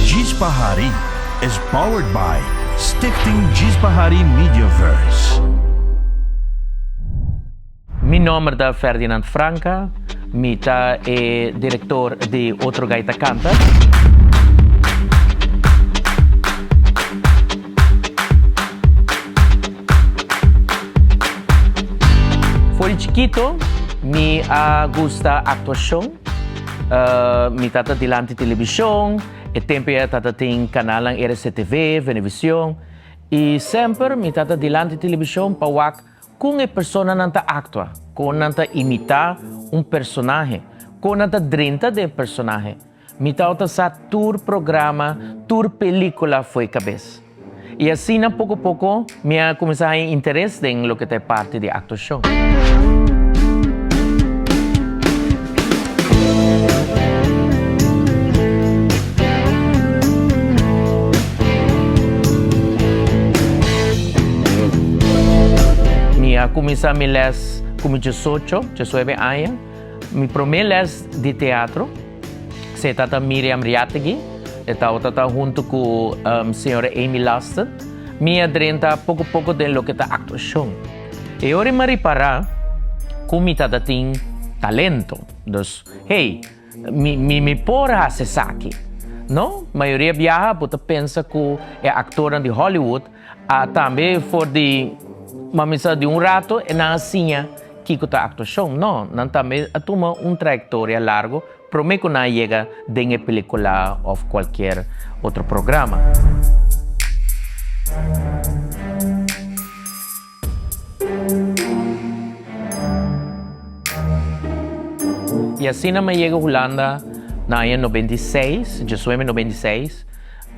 Djis pa Hari is powered by Stichting Djis pa Hari Mediaverse. Mi nomber ta Ferdinand Franca, mi ta e director di Otro Gaita Canta. For di chikito mi a gusta actuacion, mi tata dilanti television, e tempo ei tata tin canalnan RCTV, Venevision, y semper mi tata dilanti television pa wak Kon e personanan ta aktua? Kon nan ta imitá un personahe? Kon nan ta drenta den e personahe? Mi tabata sa tur programa, tur pelíkula fo'i kabes. I asina poko poko mi a kuminsá haña interes den loke ta e parti di aktuashon. Mi a kuminsá mi lès ku mi diesocho, diesnuebe aña. Mi promé lès di teatro, se tata Miriam Riategui, e tabata ta huntu ku señora Amy Lasten. Mi a drenta poko poko den loke ta aktuashon. E ora mi a ripará ku mi tata tin talento. Dus, hey, Mi mi mi por hasi esaki. No, mayoria biaha bo ta pensa ku e aktornan di Hollywood a tambe for di mami sa di un rato e nan a siña kiko ta aktuashon. No, nan tambe a tuma un trayektoria largo prome ku nan a yega den e pelikula òf kualkier otro programa. I asina mi a yega Hulanda na aña 96, djesueme 96,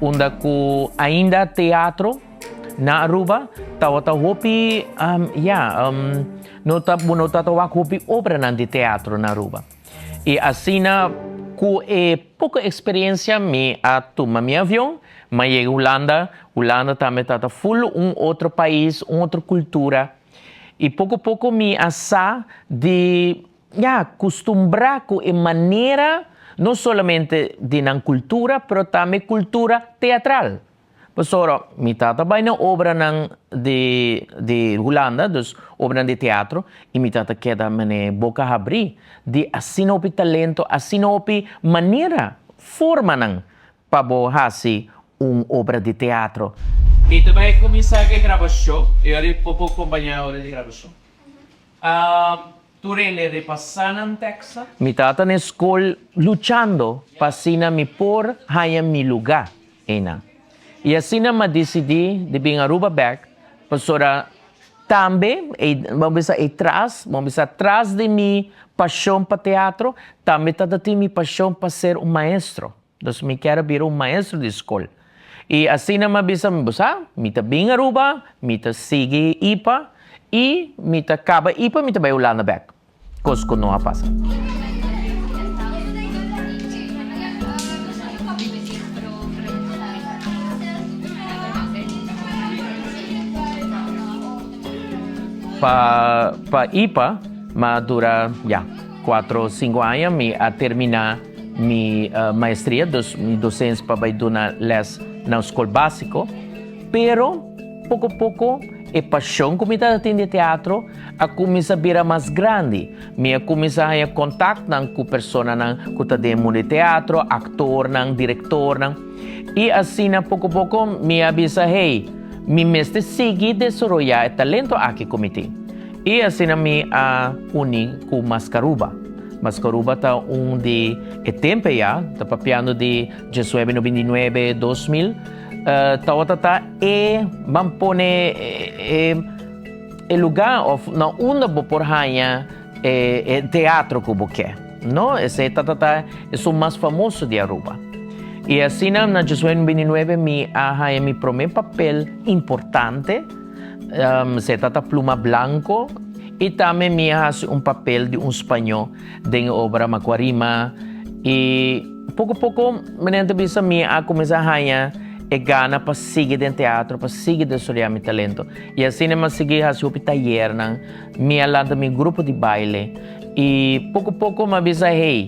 unda ku ainda teatro na Aruba tabata hopi, ya, no ta, bo no tabata wak hopi obranan di teatro na Aruba. I asina ku e poko eksperensia mi a tuma mi avion, mi a yega Hulanda, Hulanda tambe ta ta ful un otro pais, un otro kultura. I poko poko mi a sa di, ya, kustumbrá ku e manera no solamente di nan kultura, pero tambe kultura teatral. Pasobra mi tata bai na obranan di di Hulanda, dus obranan di teatro, i mi tata keda mane boka habrí di asina hopi talento, asina hopi manera, formanan pa bo hasi un obra di teatro. Mi ta bai kuminsá ku e grabashon i ora bo por kompañá ora di grabashon. Tur hende repasá nan teksto. Mi tata na e skol luchando pa asina mi por haña mi lugá einan. I asina m'a disidí di bin Aruba bèk pasobra tambe ei, bo bisa ei tras, bo bisa tras di mi pashon pa teatro, tambe tabata tin mi pashon pa ser un maestro. Dus mi kier a bira un maestro di skol. I asina mi a bisa mi, bo sa, mi ta bin Aruba, mi ta sigui ipa i mi ta kaba ipa mi ta bai Hulanda bek. Kos ku no a pasa. Pa pa ipa mi a dura ya kuatro sinku aña mi a termina mi maestria, dus mi docencia pa bai duna les na skol basico, pero poco poco e pasion cu mi tabata tin di teatro a cuminsa bira mas grandi. Mi a cuminsa haña contactnan cu personanan cu ta den e mundo di teatro, actornan, directornan, y asina poco poco mi a bisa, hey, mi mester sigui desaroya e talento aki cu mi tin. Y asina mi a uni cu Mascaruba. Mascaruba ta un di e tempo ya, ta papiando di diesnuebe nobenta i nuebe, 2000, tawata ta e ban pone e e luga of na unda bo por haña e e teatro ku bo ke, no? Esei tata ta esun mas famoso di Aruba. I asina na diesnuebe nobenta i nuebe mi a haña mi prome papel importante. Se ta ta pluma blanco y tambe mi a haci un papel di un spañó den e obra Macuarima y poco poco manera ta bisa mi a cuminsa haña e gana pa sigui den teatro, pa sigui desaroya mi talento y asina mi a sigui haci hopi tayernan, mi a lanta mi grupo di baile y poco poco mi a bisa hey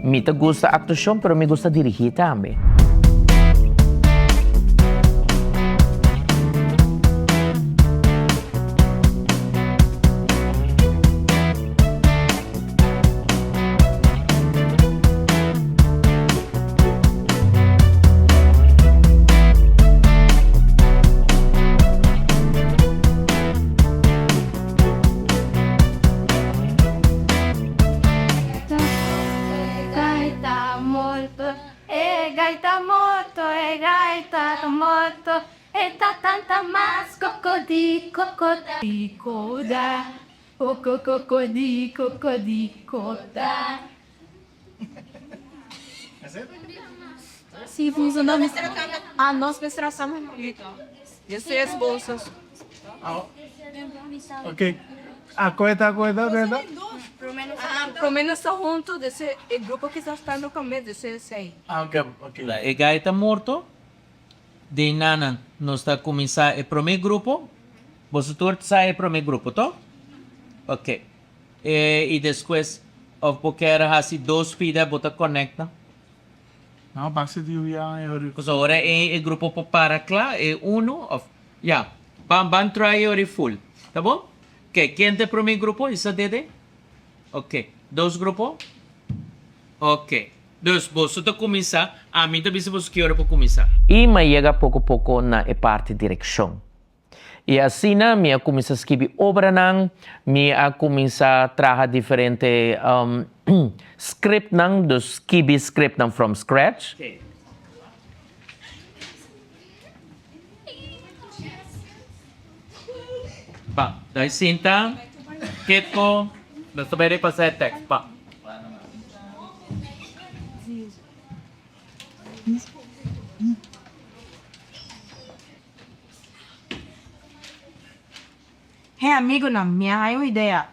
mi ta gusta actuacion pero mi gusta dirigi tambe. E gaita morto, e gaita ta morto, e ta tanta mas cocodi, cocoda. Di coda, o cococodi, cocodi, coda. Ok, acueta, acueta, acueta. Ah, ok, ok. E gai ta morto. Den nanan nos ta kuminsá e promé grupo. Boso tur sa e promé grupo, to? Ok. E i despues of bo kier hasi dos pida bo ta konekta. No, base di ya e ori. Pasobra ora e e grupo por para kla e uno of ya. Ban ban try e ori full. Ta bon? Ok, ken ta e promé grupo? Isa Dede? Ok, dos grupo? Ok. Dus boso ta kuminsá, ami ta bisa boso ki ora por kuminsá. I mi a yega poko poko na e parti direkshon. I asina mi a kuminsá skibi obranan, mi a kuminsá traha diferente scriptnan, dus skibi scriptnan from scratch. Pa, dai sinta, Kitco, nos ta bai repasá e tekst, pa. Hey amigonan, mi a haña un idea.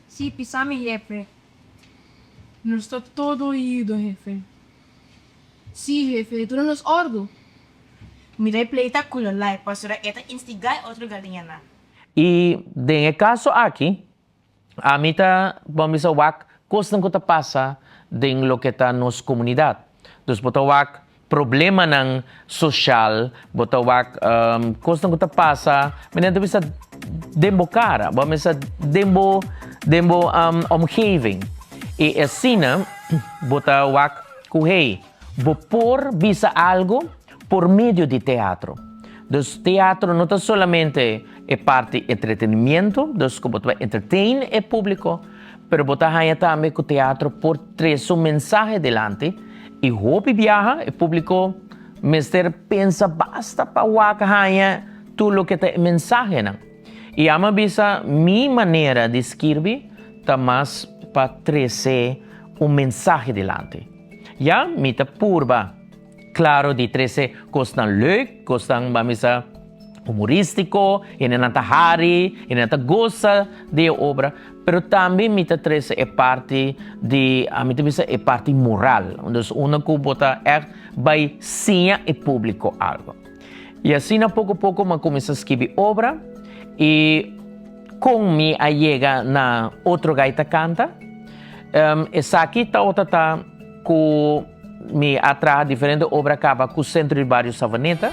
Sí, pisa mi jefe. Nos ta todo oido, jefe. Sí, jefe, duna nos ordu. Mi ta e pleita ku Lolai pasobra e ta instigá e otro galiñanan. I den e kaso aki, ami ta bon bisa wak kosnan ku ta pasa den loke ta nos komunidat. Dus bo ta wak problemanan soshal, bo ta wak kosnan ku ta pasa, mi nan ta bisa den bo kara, bo a bisa den bo den bo omgeving. I asina bo ta wak ku hey, bo por bisa algu por medio di teatro. Dus teatro no ta solamente e parti entretenimiento, dus ku bo ta bai entertain e públiko, pero bo ta haña tambe ku teatro por trese un mensahe dilanti i hopi biaha e públiko mester pensa basta pa wak haña tur loke ta e mensahenan. I amo a bisa mi manera di skirbi ta mas pa trese un mensahe dilanti. Ya mi ta purba. Claro di trece cosnan leuk, cosnan ban bisa humoristico, hendenan ta hari, hendenan ta goza di e obra, pero tambe mi ta trece e parti di, ami ta bisa e parti moral, dus unda cu bo ta echt bay siña e publico algo. Y asina poco poco mi a cuminsa skibi obra y con mi a yega na Otro Gaita Canta, esaki tabata ta cu Mi a traha diferente obra caba cu Centro di Bario Savaneta.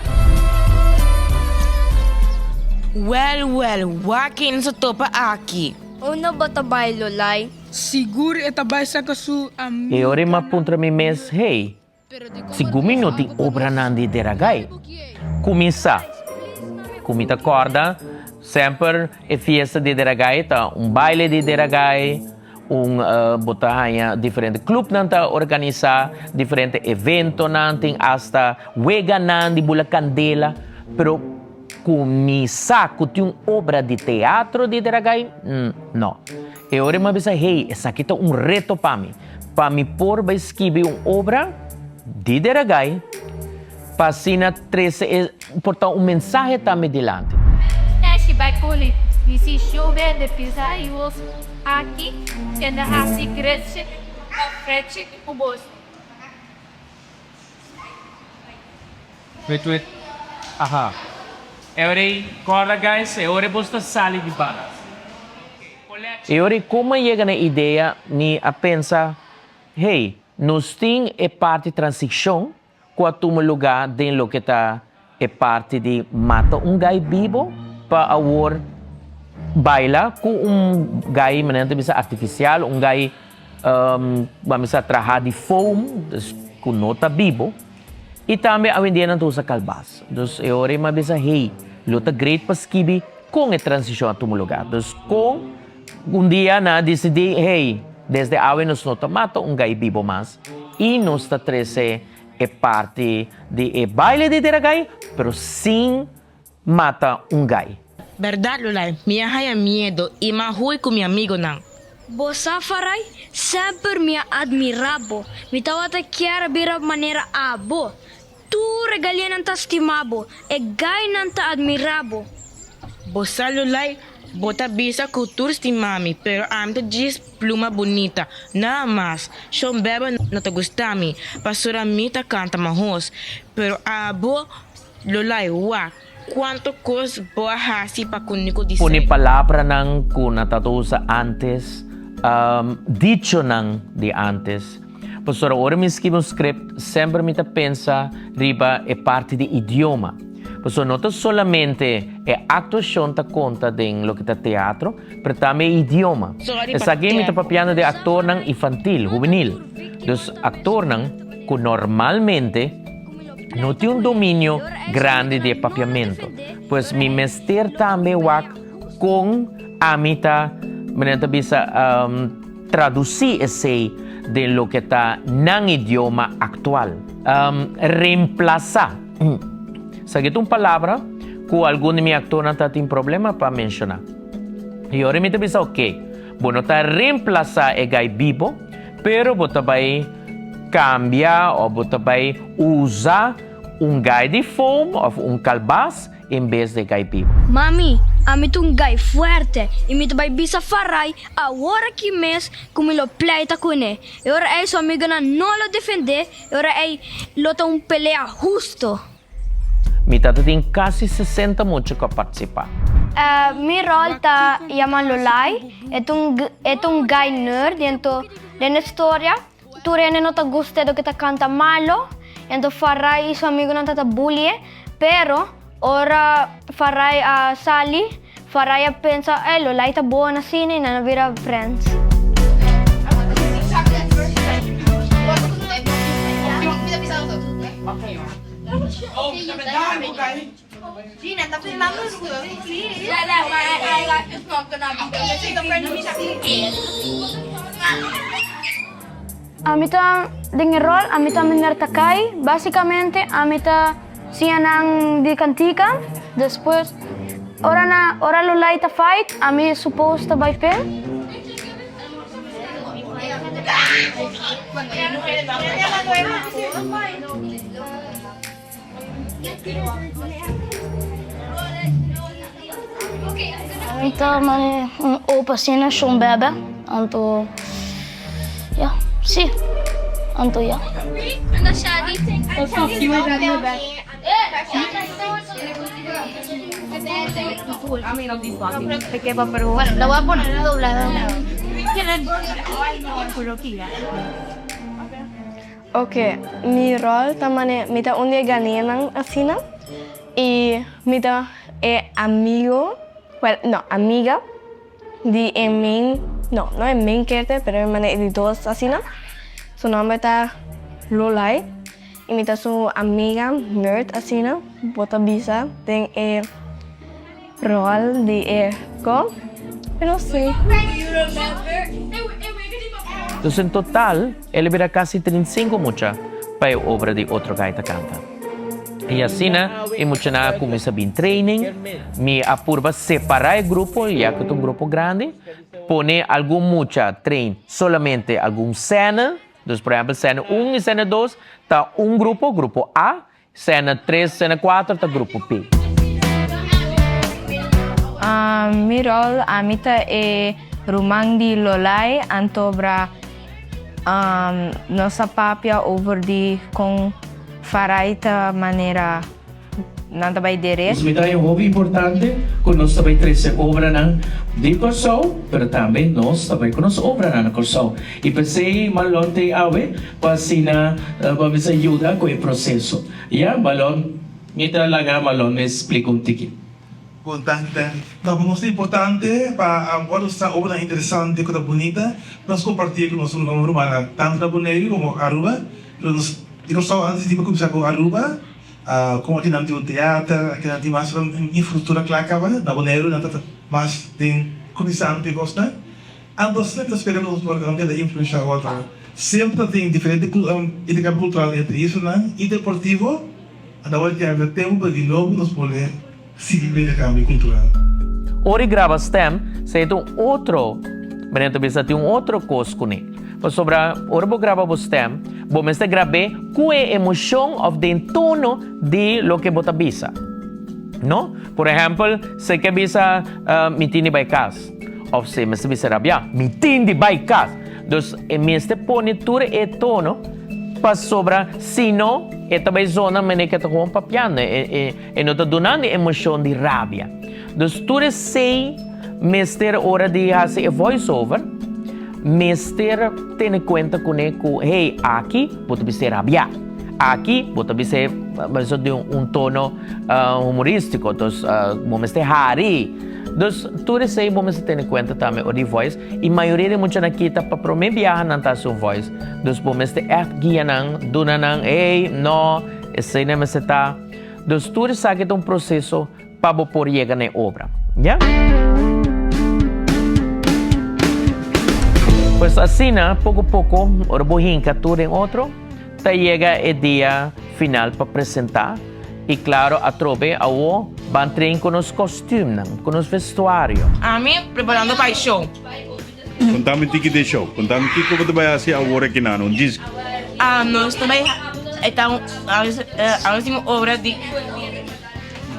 Wel wel, wak ken sa topa aki. Unda bo ta bai, Lolai? Sigur e ta bai saka su amiganan. E ora mi a puntra mi mes, Hey, sigur mi no tin obranan di Deragai? Kuminsá. Ku mi ta kòrda, semper e fiesta di Deragai ta un baile di Deragai, Un bo ta haña diferente clubnan ta organisá diferente eventonan, tin asta weganan di bula kandela, pero ku mi sa ku tin un obra di teatro di Dragai, no. E ora mi a bisa, hey, esaki ta un reto pa mi, pa mi por bai skibi un obra di Dragai pa asina trese e por ta un mensahe tambe dilanti. Esei bai koli, mi si shove de pisa i os. Aki kende hasi grechi of frechi ku boso. Wait wait aha e ora ei kòrda guys e ora ei boso ta sali di banda. E ora ei komo a yega na e idea mi a pensa hey nos tin e parti transiccion ku a tuma lugá den loke ta e parti di mata un gai bibo pa awor baila ku un gai manera ta bisa artifisial, un gai ban bisa traha di foam, dus ku no ta bibo. I tambe awendia nan ta usa kalbas. Dus e ora ei mi a bisa hey, lo ta great pa skibi kon e transishon a tuma lugá. Dus kon un dia nan a disidí hey, desde awe nos no ta mata un gai bibo mas. I nos ta trese e parti di e baile di dera gai, pero sin mata un gai. Berdad Lolai, mi a haya miedo y m'a huy cu mi amigonan. Bo sa Farai, semper mi a admira bo. Mi tawata kier a bira manera abo. Tur e galianan ta stima bo, e gainan ta admira bo. Bo sa Lolai, bo ta bisa cu tur stima mi, pero ami ta djis pluma bunita, nada mas. Shon Bebe no ta gusta mi, pasobra mi ta canta mahos. Pero abo Lolai, wak, cuanto cos bo a haci pa cu Nico di Pone Sai. palabranan cu na tata usa antes, dichonan di antes. Pasobra ora mi skibi un script, semper mi ta pensa riba e parti di idioma. Pasobra no ta solamente e actuacion ta conta den loke ta teatro, pero tambe e idioma. Sorry pa Esaki mi ta tempo. papiando di actornan infantil, hubenil. Dus actornan cu normalmente. No tin un dominio grandi di e papiamentu. Pues mi mester tambe wak kon ami ta, manera ta bisa, tradusí esei den loke ta nan idioma aktual. Remplasá. Esaki ta un palabra ku algun di mi aktornan ta tin problema pa menshoná. I ora mi ta bisa, oke, bo no ta remplasá e gai bibo, pero bo ta bai Cambia of bo ta bay usa un gai di foam of un calbas en bes di gai bibo. Mami, ami ta un gai fuerte i mi ta bai bisa Farai awor aki mes ku mi lo pleita kuné. E ora ei su amigonan no lo defendé, e ora ei lo ta un pelea husto. Mi tata tin kasi 60 mucha ku a partisipá. Mi rol ta yama Lolai, e ta un e ta un guy nerd y anto den e storia tur hende no ta gusta e do ke ta kanta malo y anto Farai y su amigonan ta ta bully e pero ora Farai a sali Farai a pensa ey Lolai ta bon asina y nan a bira friends. Ami ta den e rol, ami ta meneer Takai. Basicamente ami ta siña nan di cantica. Despues ora na ora Lolai ta fight, ami suppose ta bai p'e. Mi ta mane un opa asina shon bebe anto ya si anto ya. Ok, mi rol ta mane mi ta un di e ganenan asina y mi ta e amigo, well no amiga di e main, no no e main character pero e mane e di dos asina, su nomber ta Lolai y mi ta su amiga nerd asina bo ta bisa den e rol di e ko? Mi no si. Dus en total el a bira casi 35 mucha pa e obra di Otro Gai Ta Canta. Y asina e muchanan a cuminsa bin training. Mi a purba separa e grupo, ya cu ta un grupo grandi, pone algun mucha train solamente algun scène. Dus por ehempel scène un y scène dos ta un grupo, grupo A, Sena tres, sena kuater ta grupo P. Mi rol, ami ta e ruman di Lolai, antobra nos a papia over di kon Farai ta manera nan ta bai derech. Mi ta haña hopi importante ku nos ta bai trese obranan di Kòrsou, pero tambe nos ta bai ku nos obranan na Kòrsou. I p'esei Marlon t'ei awe pa asina pa mester yuda ku e proseso. Ya, Marlon, mi ta laga Marlon mes splika un tiki. Bon tante. Ta pa nos ta importante pa ora nos ta obranan interesante ku ta bunita nos kompartié ku nos rumannan tantu na Boneiru komo Aruba. Pero nos di Kòrsou antes di kuminsá ku Aruba komo aki nan tin un teater, aki nan tin mas infrastruktura kla kaba. Na Boneiru nan ta mas den kuminsando ku e kosnan. Anto semper ta spera ku nos por keda influensha otro. Semper ta tin diferente intercambio cultural entre islanan y deportivo, a ta wak yega tempo pa di nobo nos pone sigui cu intercambio cultural. Ora e graba stem, esei ta un otro, manera ta bisa, tin un otro cos cune. Pasobra ora bo graba bo stem, bo mester grab'é cu e emocion of den tono di loke bo ta bisa. No? Por ehempel, si ke bisa, Mi tin di bai cas. Of si mester bisa rabia, Mi tin di bai cas. Dus e mester pone tur e tono pasobra si no e ta bai zona manera ke ta gewoon papiando. E no ta dunando e emocion di rabia. Dus tur esey mester ora di haci e voice over mester tene cuenta cune cu hey aki bo ta bisa rabia. Aki bo ta bisa di un tono humoristico. Dus bo mester hari. Dus tur esey bo mester tene cuenta tambe ora di voice. Y mayoria di muchanan aki ta pa prome biaha nan ta haci un voice. Dus bo mester echt guia nan, duna nan hey no esey nan mester ta. Dus tur esaki ta un proceso pa bo por yega na e obra. Ya? Pues asina, poco poco, ora bo hinca tur den otro, ta yega e dia final pa presenta. Y claro, atrobe awo ban train cu nos kostuumnan, cu nos vestuario. Ami preparando pa e show. Contami tiki di e show. Contami kico bo ta bay haci awor aki nan, un disco. Nos ta bay e ta un nos tin un obra di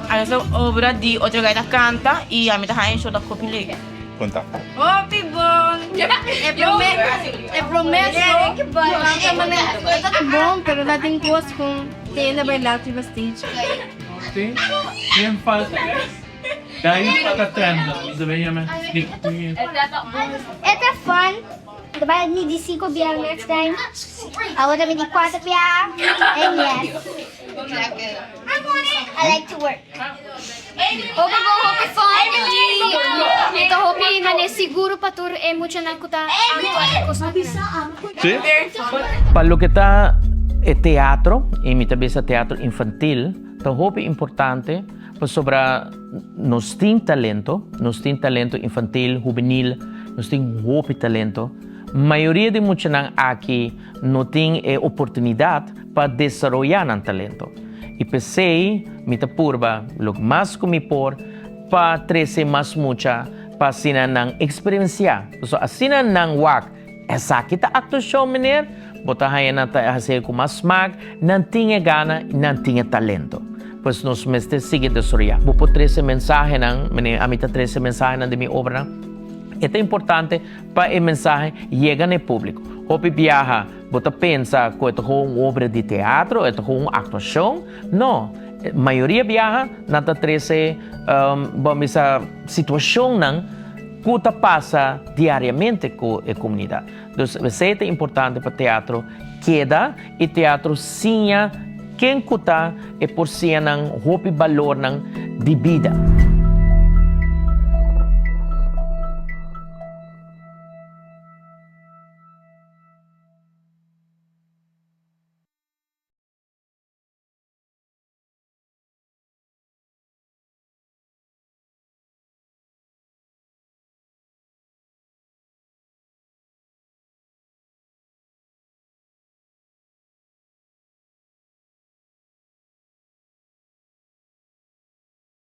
nos tin un obra di otro guy ta canta y ami ta haña e show ta hopi leuk. Conta. Hopi bon. E prome e prome show e ta bon pero ta tin cos cu tin ta bay laat riba stage. Ken falta? Dai pa ta tremble. Mi ta bay yama Nick. E ta fun. Ta bay midi cinco bia next time. Awor ta midi cuatro bia. And yes. I like to work. Hopi bon, hopi fun y ta hopi mane seguro pa tur e muchanan cu ta actua e cosnan. Sí? Pa loke ta e teatro, y mi ta bisa teatro infantil, ta hopi importante Pasobra nos tin talento, nos tin talento infantil, hubenil, nos tin hopi talento. Mayoria di muchanan aki no tin e oportunidat pa desaroyá nan talento. I p'esei mi ta purba loke mas ku mi por pa trese mas mucha pa asina nan eksperensiá. Pasobra asina nan wak esaki ta aktuashon, meneer, bo ta haña nan ta hasié ku mas smak, nan tin e gana i nan tin e talento. Pues nos mester sigui desaroyá. Bo por trese mensahenan, meneer, ami ta trese mensahenan den mi obranan. E ta importante pa e mensahe yega na e públiko. Hopi biaha bo ta pensa ku e ta gewoon un obra di teatro, e ta gewoon un aktuashon. No, mayoria biaha nan ta trese, bo a bisa, situashonnan ku ta pasa diariamente ku e komunidat. Dus esei ta importante pa teatro keda i teatro siña ken ku ta e por siña nan hopi balornan di bida.